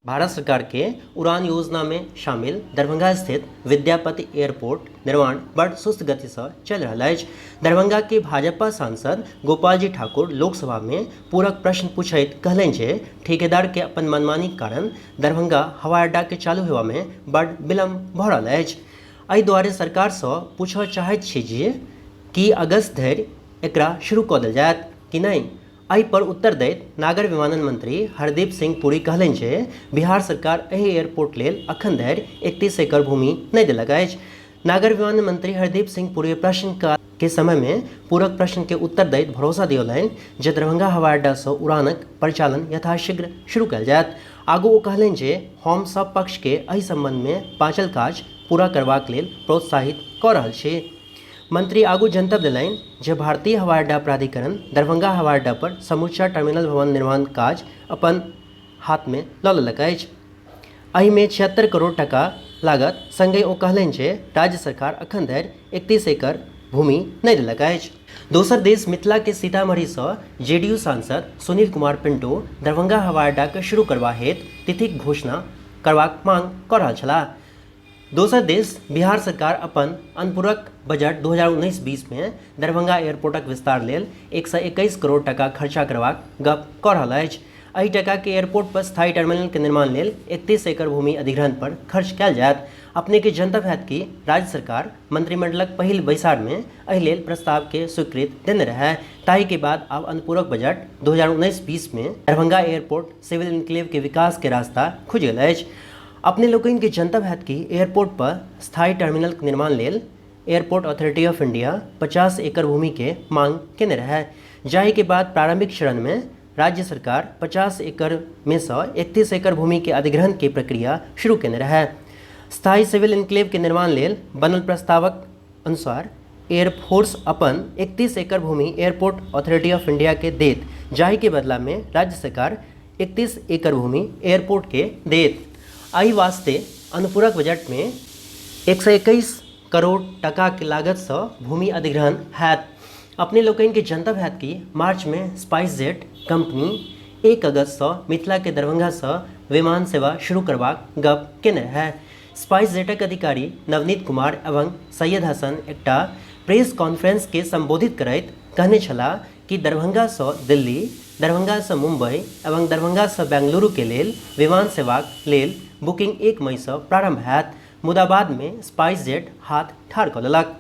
भारत सरकार के उड़ान योजना में शामिल दरभंगा स्थित विद्यापति एयरपोर्ट निर्माण बड़ सुस्त गति से चलि रहल अछि। दरभंगा के भाजपा सांसद गोपाल जी ठाकुर लोकसभा में पूरक प्रश्न पूछैत कहलनि जे ठेकेदार के अपन मनमानी के कारण दरभंगा हवाई अड्डा के चालू हेबा में बड़ विलंब भ रहल अछि। एहि दुआरे सरकार सँ पूछय चाहैत छी जे की अगस्त धरि एकरा शुरू क देल जायत कि नहि? एहि पर उत्तर दैत नागर विमानन मंत्री हरदीप सिंह पुरी कहलनि जे बिहार सरकार एहि एयरपोर्ट लेल अखन धरि 31 एकड़ भूमि नहि देलक अछि। नागर विमानन मंत्री हरदीप सिंह पुरी प्रश्न के समय मे पूरक प्रश्न के उत्तर दैत भरोसा दियौलनि जे दरभंगा हवाई अड्डा सँ उड़ानक परिचालन यथाशीघ्र शुरू कयल जायत। आगू ओ कहलनि जे हम सब पक्ष के एहि संबंध मे बाँचल काज पूरा करबाक लेल प्रोत्साहित क रहल छी। मंत्री आगू जनतब देलनि जे भारतीय हवाई अड्डा प्राधिकरण दरभंगा हवाई अड्डा पर समूचा टर्मिनल भवन निर्माण काज अपन हाथ मे ल लेलक अछि। एहि मे 76 करोड़ टका लागत। संगहि ओ कहलनि जे राज्य सरकार अखन धरि 31 एकड़ भूमि नहि देलक अछि। दोसर दिस मिथिला के सीतामढ़ी स जेडीयू सांसद सुनील कुमार पिंटू दरभंगा हवाई अड्डा के शुरू करबा हेतु तिथिक घोषणा करबाक मांग क रहल छलाह। दोसर दिस बिहार सरकार अपन अनुपूरक बजट 2019-20 मे दरभंगा एयरपोर्टक विस्तार लेल 121 करोड़ टका खर्चा करबाक गप क रहल अछि। एहि टका के एयरपोर्ट पर स्थायी टर्मिनल के निर्माण लेल 31 एकड़ भूमि अधिग्रहण पर खर्च कयल जायत। अपने के जनतब हैत कि राज्य सरकार मंत्रिमंडलक पहिल बैसार मे एहि लेल प्रस्ताव के स्वीकृत देने रहय। ताहि के बाद आब अनुपूरक बजट 2019-20 मे दरभंगा एयरपोर्ट सिविल इनक्लेव के विकास के रास्ता खुजि गेल अछि। अपने लोकनि के जनतब हैत कि एयरपोर्ट पर स्थायी टर्मिनल के निर्माण लेल एयरपोर्ट अथॉरिटी ऑफ इंडिया 50 एकड़ भूमि के मांग केने रहय, जाहि के बाद प्रारंभिक चरण मे राज्य सरकार 50 एकड़ मे स 31 एकड़ भूमि के अधिग्रहण के प्रक्रिया शुरू केने रहय। स्थायी सिविल इनक्लेव के निर्माण लेल बनल प्रस्तावक अनुसार एयरफोर्स अपन 31 एकड़ भूमि एयरपोर्ट अथॉरिटी ऑफ इंडिया के देत, जाहि के बदला मे राज्य सरकार 31 एकड़ भूमि एयरपोर्ट के देत। एहि वास्ते अनुपूरक बजट मे 121 करोड़ टका के लागत स भूमि अधिग्रहण हैत। अपने लोकनि के जनतब हैत कि मार्च मे स्पाइस जेट कंपनी 1 अगस्त स मिथिला के दरभंगा स विमान सेवा शुरू करबाक गप केने रहय। स्पाइस जेटक अधिकारी नवनीत कुमार एवं सैयद हसन एकटा प्रेस कॉन्फ्रेंस के संबोधित करैत कहने छलाह कि दरभंगा स दिल्ली, दरभंगा स मुंबई एवं दरभंगा स बेंगलुरु के लेल विमान सेवाक लेल बुकिंग 1 मई स प्रारंभ हैत, मुदा बाद मे स्पाइस जेट हाथ ठाढ़ क लेलक।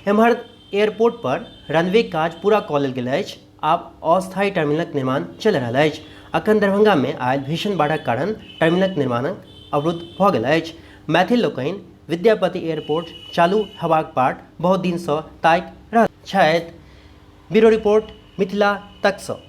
एम्हर एयरपोर्ट पर रनवे काज पूरा क लेल गेल अछि, आब अस्थायी टर्मिनलक निर्माण चलि रहल अछि। अखन दरभंगा मे आयल भीषण बाढ़क कारण टर्मिनलक निर्माण अवरुद्ध भ गेल अछि। मैथिल लोकनि विद्यापति एयरपोर्ट चालू हेबाक बाट बहुत दिन स ताकि रहल छथि। ब्यूरो रिपोर्ट, मिथिला तक सँ।